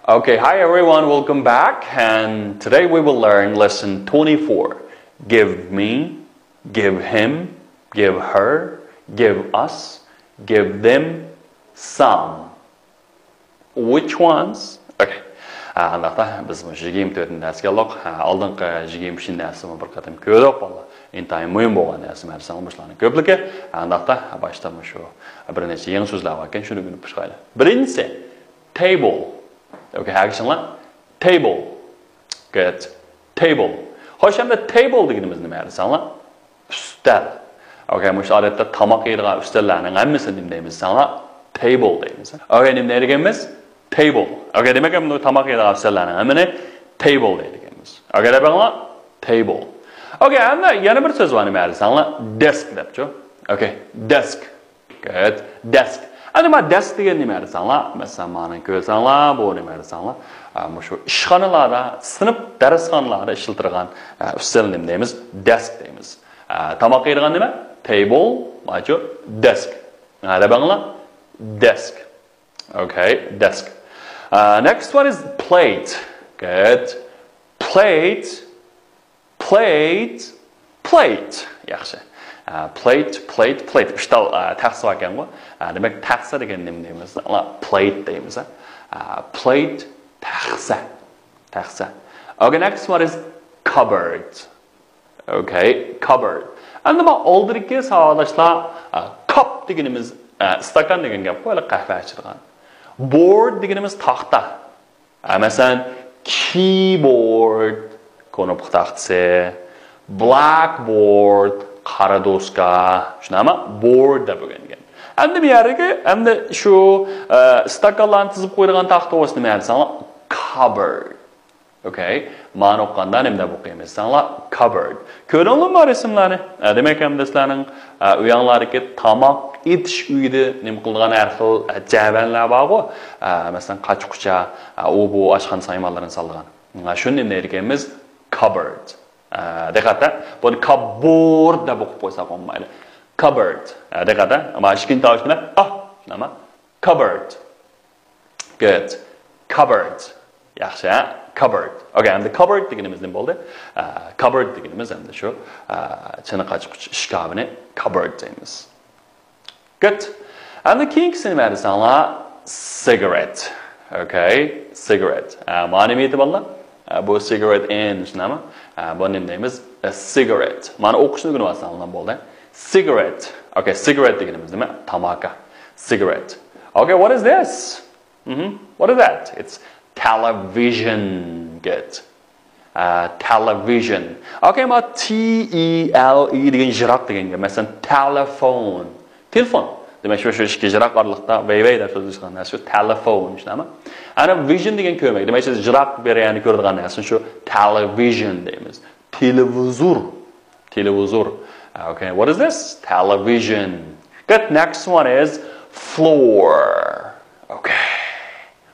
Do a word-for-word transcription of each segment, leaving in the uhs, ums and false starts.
Okay, hi everyone, welcome back. And today we will learn lesson twenty-four. Give me, give him, give her, give us, give them some. Which ones? Okay. ئانداقتا بىز مۇشۇ يىگىرمە تۆتىنچى دەرسكە كەلدۇق. ئالدىنقى يىگىرمە ئۈچىنچى دەرسنى بىر قېتىم كۆردۇق، بالىلار. ئىنتايىن مۇھىم بولغان دەرس، مەرسەڭ مۇشۇلارنىڭ كۆپلۈكى. ئانداقتا باشتا مۇشۇ بىر نەچچە يېڭى سۆزلەر باركەن، شۇنى ئۆگىنىپ باشلايلى. بىرىنچىسى، table. Okay, ھەرگىچىڭلار. Table. Good. Table. خوش، ئەمدى table دېگىنىمىز نېمە دېسەڭلار؟ ئۈستەل. Okay، مۇشۇ ئادەتتە تاماق يەيدىغان ئۈستەللەرنىڭ ھەممىسىنى نېمە دەيمىز دېسەڭلار؟ Table دەيمىز. Okay، نېمە دەيدىغىنىمىز؟ Table. Okay، دېمەك، بۇ تاماق يەيدىغان ئۈستەللەرنىڭ ھەممىنى table دەيدىغىنىمىز. Okay، دەپ بېقىڭلار. Table. Okay، ئەمدى يەنە بىر سۆز بار، نېمە دېسەڭلار؟ Desk دەپچۇ. Okay، desk. Good. Desk. ئەمدى مانا desk دېگەن نېمە دېسەڭلار؟ مەسىلەن، مانى كۆرسەڭلار، بۇ نېمە دېسەڭلار؟ ئە، مۇشۇ ئىشخانىلاردا، سىنىپ دەرسخانىلاردا ئىشلىتىدىغان، ئە، ئۈستەل نېمە دەيمىز؟ Desk دەيمىز. ئە، تاماق يەيدىغان نېمە؟ Table، ماچۇ، desk. ئە، دەپ بېقىڭلار. Desk. Okay, desk. ئە، next one is plate. Good. Plate. Plate, plate. ياخشى. ئە، plate, plate, plate. ئۈچ تال، ئە، تەخسە باركەنغۇ. ئە، دېمەك، تەخسە دېگەن نېمە دەيمىز؟ ئانا، plate دەيمىز، ھە. ئە، plate، تەخسە. تەخسە. Okay, next one is cupboard. Okay, cupboard. ئەمدى مانا ئالدىدىكى ساۋاقداشلار، ئە، cup دېگىنىمىز، ئە، ئىستاكان دېگەن گەپقۇ، ھېلى قەھۋە ئىچىدىغان. Board دېگىنىمىز تاختا. ئە، مەسىلەن، keyboard، كۇنۇپكا تاختىسى، blackboard، قارا دوسكا، شۇنداقمۇ؟ Board دەپ ئۆگەنگەن. ئەمدى بۇ يەردىكى، ئەمدى شۇ، ئە، ئىستاكانلارنى تىزىپ قويىدىغان تاختا بولسا نېمە دېسەڭلار؟ Cupboard. Okay. مانا ئوقۇغاندا نېمە دەپ ئوقۇيمىز دېسەڭلار؟ Cupboard. كۆردۈڭلارمۇ رەسىملەرنى؟ ئە، دېمەك، ئەمدى سىلەرنىڭ، ئە، ئۆيۈڭلاردىكى تاماق ئېتىش ئۆيىدە نېمە قىلىدىغان ھەر خىل، ئە، جەۋەنلەر بارغۇ. ئە، مەسىلەن، قاچا-قۇچا، ئە، ئۇ بۇ ئاشخانا سايمانلىرىنى سالىدىغان. ئە، شۇنى نېمە دەيدىكەنمىز؟ Cupboard. ئە، دىققەت، بۇنى كاببورد دەپ ئوقۇپ قويساق بولمايدۇ. Cupboard. ئە، دىققەت، ئەمما ئىككىنچى تاۋۇش نېمە؟ ئا، شۇنداقمۇ؟ Cupboard. Good. Cupboard. ياخشى، ھە؟ Cupboard. Okay، ئەمدى cupboard دېگىنىمىز نېمە بولدى؟ ئە، cupboard دېگىنىمىز ئەمدى شۇ، ئە، چىنە قاچا-قۇچا ئىشكاپىنى cupboard دەيمىز. Good. ئەمدى كېيىنكىسى نېمە دېسەڭلار؟ Cigarette. Okay، cigarette. ئە، مانا نېمە ئېيتىپ بالىلار؟ ئە، بۇ cigarette end، شۇنداقمۇ؟ ئە، بۇ نېمە دەيمىز؟ A cigarette. مانا ئوقۇشنى ئۆگىنىۋالساڭلار بولدى. Cigarette. Okay، cigarette دېگىنىمىز نېمە؟ تاماكا. Cigarette. Okay, what is this? Mm-hmm. What is that? It's television. Good. ئە، television. Okay، مانا T E L E دېگەن يىراق دېگەن گەپ. مەسىلەن، تېلېفون. تېلېفون. دېمەك، شۇ، شۇ ئىككى يىراق ئارىلىقتا ۋەي ۋەي دەپ سۆزلىشىدىغان نەرسە شۇ تېلېفون، شۇنداقمۇ؟ ئەنە vision دېگەن كۆرمەك. دېمەك، سىز يىراق بىر يەرنى كۆرىدىغان نەرسىنى شۇ television دەيمىز. تېلېۋىزور. تېلېۋىزور. Okay, what is this? Television. Good, next one is floor. Okay.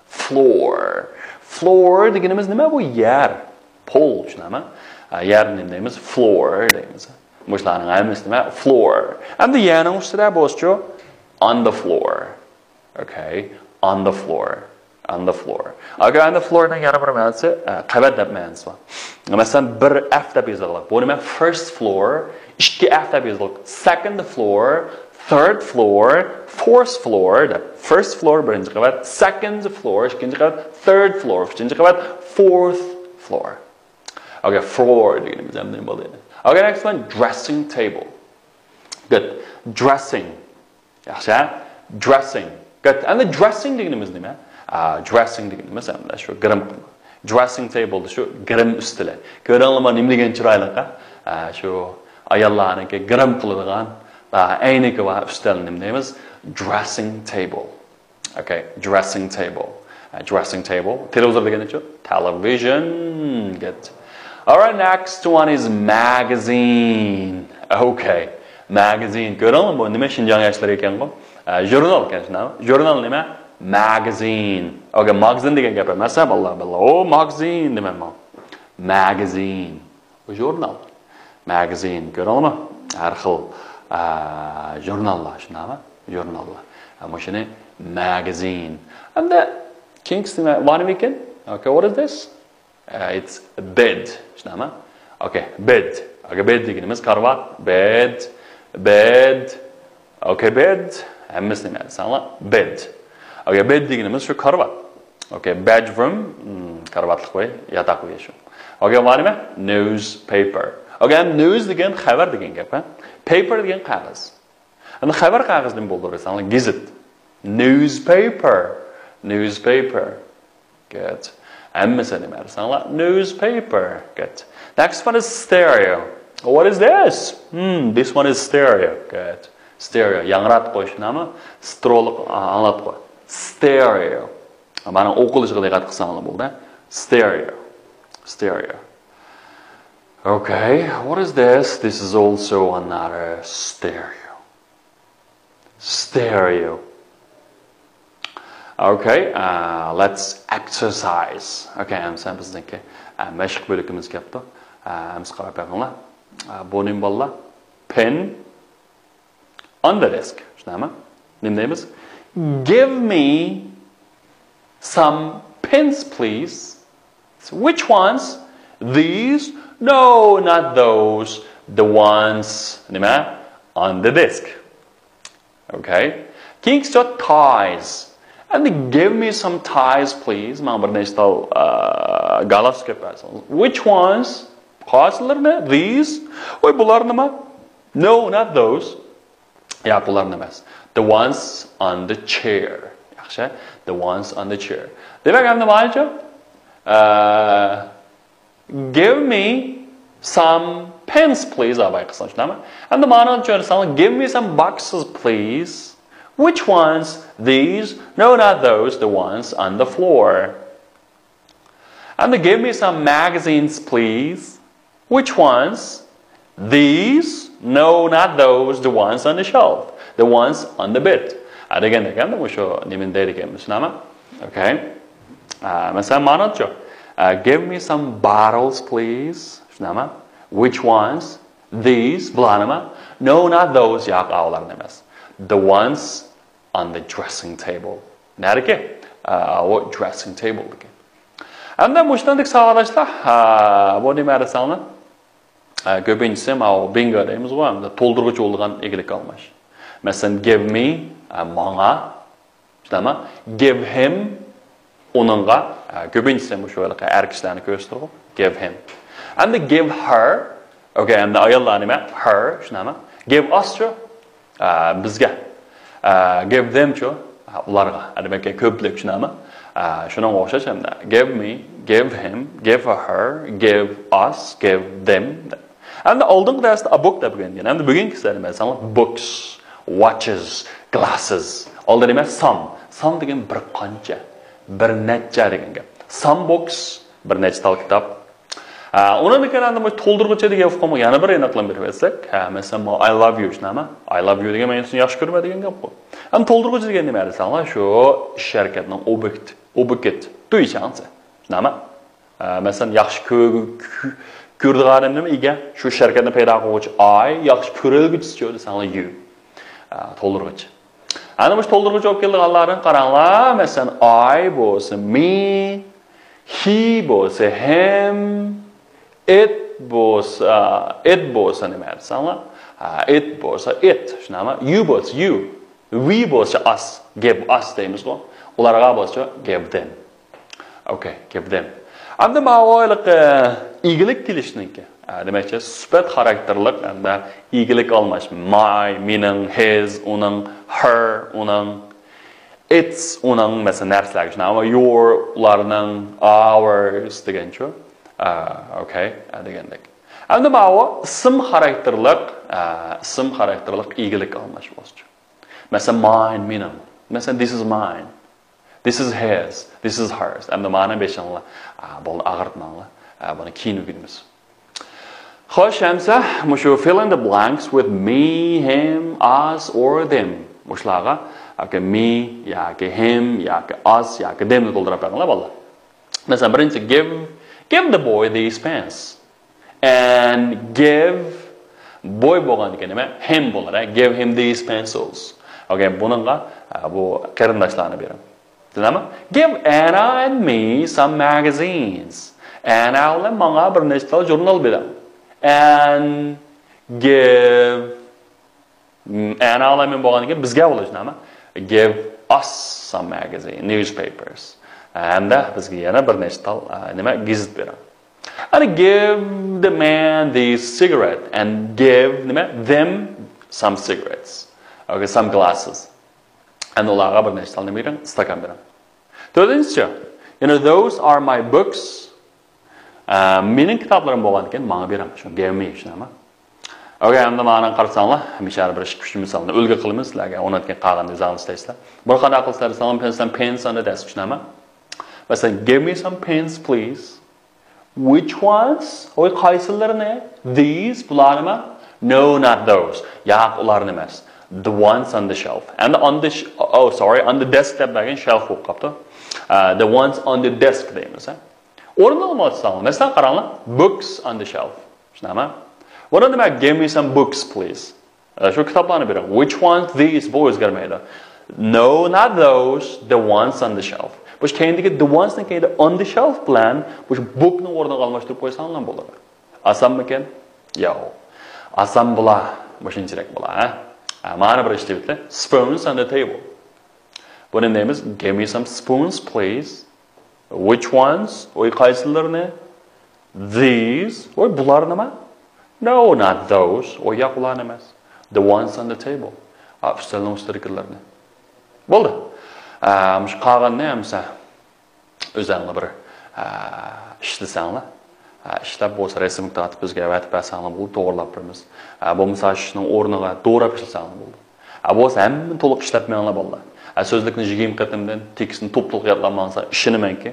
Floor. Floor دېگىنىمىز نېمە؟ بۇ يەر. پول، شۇنداقمۇ؟ ئە، يەرنى نېمە دەيمىز؟ Floor دەيمىز. مۇشۇلارنىڭ ھەممىسى نېمە؟ Floor. ئەمدى يەرنىڭ ئۈستىدە بولسىچۇ؟ On the floor. Okay. On the floor. On the floor. Okay, on the floor نىڭ يەنە بىر مەنىسى، ئە، قەۋەت دەپ مەنىسى بار. مەسىلەن، بىر F دەپ يېزىلغان. بۇ نېمە؟ First floor. ئىككى F دەپ يېزىلغان. Second floor. Third floor. Fourth floor دەپ. First floor، بىرىنچى قەۋەت. Second floor، ئىككىنچى قەۋەت. Third floor، ئۈچىنچى قەۋەت. Fourth floor. Okay, floor دېگىنىمىز ھەم نېمە بولدى؟ Okay, next one, dressing table. Good. Dressing. ياخشى، ھە؟ Dressing. Good. ئەمدى dressing دېگىنىمىز نېمە؟ ئا، dressing دېگىنىمىز ئەمدى شۇ گىرىم قىلما. Dressing table شۇ گىرىم ئۈستىلى. كۆرۈڭلارمۇ نېمە دېگەن چىرايلىق، ھە؟ ئا، شۇ ئاياللارنىڭكى گىرىم قىلىدىغان، ئا، ئەينىكى بار ئۈستەل نېمە دەيمىز؟ Dressing table. Okay, dressing table. ئە، dressing table. تېلېۋىزور دېگەنچۇ؟ Television. Good. Alright, next one is magazine. Okay. Magazine. كۆرۈڭلارمۇ، بۇ نېمە شىنجاڭ ياشلىرى ئىكەنغۇ؟ ئە، ژۇرنال ئىكەن، شۇنداقمۇ؟ ژۇرنال نېمە؟ Magazine. Okay, ماگىزىن دېگەن گەپ ئەمەس، ھە، بالىلار، بالىلار. ئو، ماگىزىن دېمەمنىڭ. Magazine. بۇ ژۇرنال. Magazine، كۆرۈڭلارمۇ؟ ھەر خىل، ئە، ژۇرناللار، شۇنداقمۇ؟ ژۇرناللار. ئە، مۇشۇنى magazine. ئەمدى كېيىنكىسى نېمە؟ بار نېمە ئىكەن؟ Okay, what is this? Uh, it's bed. شۇنداقمۇ؟ Okay, bed. Okay, bed دېگىنىمىز كارىۋات. Bed, bed. Okay, bed. ھەممىسى نېمە دېسەڭلار؟ Bed. Okay, bed دېگىنىمىز شۇ كارىۋات. Okay, bedroom. Hmm, كارىۋاتلىق ئۆي، ياتاق ئۆيى شۇ. Okay, بار نېمە؟ Newspaper. Okay, news دېگەن خەۋەر دېگەن گەپ، ھە؟ Paper دېگەن قەغەز. ئەمدى خەۋەر قەغىزى نېمە بولىدۇ دېسەڭلار، گېزىت. Newspaper. Newspaper. Good. ھەممىسى نېمە دېسەڭلار، newspaper. Good. Next one is stereo. What is this? Hmm, this one is stereo. Good. Stereo. ياڭراتقۇچ نېمە؟ سترولۇق ئاڭلاتقۇ. Stereo. مانا ئوقۇلۇشىغا دىققەت قىلساڭلار بولدى. Stereo. Stereo. Okay, what is this? This is also another stereo. Stereo. Okay, uh, let's exercise. Okay, ئەمسە بىزنىڭكى، uh, مەشىق بۆلىكىمىز كەپتۇ. Uh, ئەمسە قاراپ بېقىڭلار. Uh, بۇ نېمە بالىلار؟ Pen on the desk. شۇنداقمۇ؟ نېمە دەيمىز؟ Give me some pens, please. Which ones? These? No, not those. The ones. نېمە؟ On the desk. Okay. كېيىنكىسى ties. And give me some ties, please. ماڭا بىر نەچچە تال، ئە، گالستۇك ئېلىپ بەرسىڭىز. Which ones? قايسىلىرىنى؟ These. ۋاي، بۇلارنىمۇ؟ No, not those. ياق، بۇلارنى ئەمەس. The ones on the chair. ياخشى. The ones on the chair. دېمەك، ئەمدى مانا شۇ. ئە، Give me some pens, please. ئاباي قىسقا شۇنداقمۇ؟ ئەمدى مانا چۈشەنسەڭلار، give me some boxes, please. Which ones? These? No, not those. The ones on the floor. And give me some magazines, please. Which ones? These? No, not those. The ones on the shelf. The ones on the bed. ھە، دېگەندەك، ئەمدى مۇشۇ نېمىنى دەيدىكەنمىز، شۇنداقمۇ؟ Okay. ئە، مەسىلەن، ماناتچۇ. ئە، give me some bottles, please. شۇنداقمۇ؟ Which ones? These. بۇلارنىمۇ؟ No, not those. ياق، ئاۋۇلارنى ئەمەس. The ones on the dressing table. نەدىكى؟ ئاۋۇ dressing table دىكى. ئەمدى مۇشۇنداق ساۋاقداشلار، ھە، بۇ نېمە دېسەڭلار؟ ھە، كۆپىنچىسى ماۋۇ بىنگو دەيمىزغۇ، ئەمدى تولدۇرغۇچى بولىدىغان ئىگىلىك ئالماش. مەسىلەن، give me، ھە، ماڭا. شۇنداقمۇ؟ Give him، ئۇنىڭغا. ھە، كۆپىنچىسى مۇشۇ ھېلىقى ئەر كىشىلەرنى كۆرسىتىدىغۇ. Give him. ئەمدى give her. Okay، ئەمدى ئاياللار نېمە؟ Her، شۇنداقمۇ؟ Give us چۇ؟ ئە، بىزگە. ئە، give them چۇ؟ ئە، ئۇلارغا. ئە، دېمەك، كۆپلۈك، شۇنداقمۇ؟ ئە، شۇنىڭغا ئوخشاش ئەمدى. Give me, give him, give her, give us, give them. ئەمدى ئالدىنقى دەرستە a book دەپ ئۆگەنگەن. ئەمدى بۈگۈنكى سەن مەسىلەن books, watches, glasses. ئالدى نېمە؟ Some. Some دېگەن بىر قانچە، بىر نەچچە دېگەن گەپ. Some books، بىر نەچچە تال كىتاب. ئە، ئۇنىڭدىن كېيىن ئەمدى بۇ تولدۇرغۇچى دېگەن ئۇقۇمغا يەنە بىر ئېنىقلىما بېرىپ ئۆتسەك، ھە، مەسىلەن، مانا I love you شۇنداقمۇ؟ I love you دېگەن مەن سېنى ياخشى كۆرىمەن دېگەن گەپقۇ. ئەمدى تولدۇرغۇچى دېگەن نېمە دېسەڭلار، شۇ ئىش ھەرىكەتنىڭ ئوبيېكت، ئوبيېكت، 对象سى. شۇنداقمۇ؟ ئە، مەسىلەن، ياخشى كۆ-، كۆ-، كۆرىدىغان ئادەم نېمە؟ ئىگە. شۇ ئىش ھەرىكەتنى پەيدا قىلغۇچى I، ياخشى كۆرەلىگۈچىسىچۇ دېسەڭلار you. ئە، تولدۇرغۇچى. ئەنە مۇشۇ تولدۇرغۇچى بولۇپ كېلىدىغانلارنى قاراڭلار. مەسىلەن، I بولسا me، he بولسا him، it بولسا، it بولسا نېمە دېسەڭلار؟ ھە، it بولسا it، شۇنداقمۇ؟ You بولسا you، we بولسا us، give us دەيمىزغۇ. ئۇلارغا بولسا give them. Okay, give them. ئەمدى ماۋۇ ھېلىقى ئىگىلىك كېلىشنىڭكى. ئە، دېمەكچى، سۈپەت خاراكتېرلىق ھەمدە ئىگىلىك ئالماش. My، مېنىڭ، his، ئۇنىڭ، her، ئۇنىڭ، its، ئۇنىڭ، مەسىلەن، نەرسىلەرگە شۇنداق. ئەمما your، ئۇلارنىڭ، ours دېگەنچۇ. ئە، okay، ئە، دېگەندەك. ئەمدى ماۋۇ ئىسىم خاراكتېرلىق، ئە، ئىسىم خاراكتېرلىق ئىگىلىك ئالماش بولسىچۇ. مەسىلەن، mine، مېنىڭ. مەسىلەن، this is mine. This is his, this is hers. ئەمدى مانا بېشىڭلار، ئا، بولدى، ئاغرىتماڭلار. ئا، بۇنى كېيىن ئۆگىنىمىز. خوش، ئەمسە مۇشۇ fill in the blanks with me, him, us or them. مۇشۇلارغا ياكى me، ياكى him، ياكى us، ياكى them نى تولدۇرۇپ بېرىڭلار، بالىلار. مەسىلەن، بىرىنچىسى، give, give the boy these pens. And give boy بولغاندىكىن نېمە؟ Him بولۇر، ھە؟ Give him these pencils. Okay، بۇنىڭغا، ئە، بۇ قېرىنداشلارنى بېرىڭ. چۈشىنەمۇ؟ Give Anna and me some magazines. ئەنا بىلەن ماڭا بىر نەچچە تال ژۇرنال بېرىڭ. And give ئەنا بىلەن مەن بولغاندىن كېيىن بىزگە بولىدۇ، چۈشىنەمۇ؟ Give us some magazine, newspapers. ھەمدە بىزگە يەنە بىر نەچچە تال نېمە، گېزىت بېرىڭ. And give the man the cigarette and give نېمە، them some cigarettes. Okay, some glasses. ئەمدى ئۇلارغا بىر نەچچە تال نېمە بېرىڭ؟ ئىستاكان بېرىڭ. تۆتىنچىسى، you know, those are my books. ئە، مېنىڭ كىتابلىرىم بولغاندىكىن ماڭا بېرىڭ. شۇ give me، چۈشىنەمۇ؟ Okay، ئەمدى مانا قارىساڭلار، ھەمىشە ھەر بىر ئىش كۈچىمىز سالىنى ئۈلگە قىلىمىز سىلەرگە، ئۇنىڭدىن كېيىن قالغان ئىزاھنى ئىستەيسىلەر. بۇنى قانداق قىلىسىلەر دېسەڭلار، pens and pens on the desk، چۈشىنەمۇ؟ مەسىلەن، give me some pens, please. Which ones? ۋوي، قايسىلىرىنى؟ These، بۇلارنىمۇ؟ No, not those. ياق، ئۇلارنى ئەمەس. The ones on the shelf. ئەمدى on the sh-، oh, sorry, on the desk دەپ بەرگەن shelf بولۇپ قاپتۇ. ئە، the ones on the desk دەيمىز، ھە؟ ئورنىنى ئالمايۋاتساڭلار. مەسىلەن، قاراڭلار. Books on the shelf. چۈشىنەمۇ؟ بۇنى نېمە؟ Give me some books, please. ئە، شۇ كىتابلارنى بېرىڭ. Which ones? These. بۇ ئۆزگەرمەيدۇ. No, not those. The ones on the shelf. بۇ كەينىدىكى the ones نىڭ كەينىدە on the shelf بىلەن بۇ book نىڭ ئورنىنى ئالماشتۇرۇپ قويساڭلار بولىدۇ. ئاسانمىكەن؟ ياق. ئاسان بولا. مۇشۇنچىلىك بولا، ھە؟ ئە، مانا بىر ئىش دېيىپتۇ. Spoons on the table. بۇنى دەيمىز. Give me some spoons, please. Which ones? ۋوي، قايسىلىرىنى؟ These. ۋوي، بۇلارنىمۇ؟ No, not those. ۋوي، ياق، ئۇلارنى ئەمەس. The ones on the table. ئا، ئۈستەلنىڭ ئۈستىدىكىلەرنى. بولدى. ئا، مۇشۇ قالغاننى ھەممىسى ئۆزەڭلار بىر، ئا، ئىشلىسەڭلار. ئا، ئىشلەپ بولسا رەسىمگە تارتىپ بىزگە ئەۋەتىپ بەرسەڭلار بولدى، توغرىلاپ بېرىمىز. ئا، بولمىسا شۇنىڭ ئورنىغا دوراپ ئىشلىسەڭلار بولدى. ئا، بولسا ھەممىنى تولۇق ئىشلەپ مېڭىڭلار بالىلار. ئا، سۆزلۈكنى يىگىرمە قېتىمدىن تېكىستنى توپتوغرا يادلاپ ماڭسا، ئىشىنىمەنكى،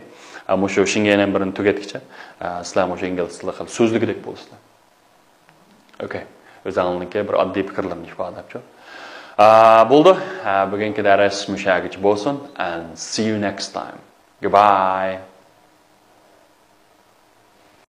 ئا، مۇشۇ شېڭگەن بىرنى تۈگەتكىچە، ئا، سىلەر مۇشۇ ئىنگلىز تىلى خېلى سۆزلىگۈدەك بولىسىلەر. ئوكەي. ئۆزەڭلارنىڭكى بىر ئاددىي پىكىرلىرىنى ئىپادىلەپچۇ. ئا، بولدى. ئا، بۈگۈنكى دەرس مۇشۇ يەرگىچە بولسۇن. And see you next time. Goodbye.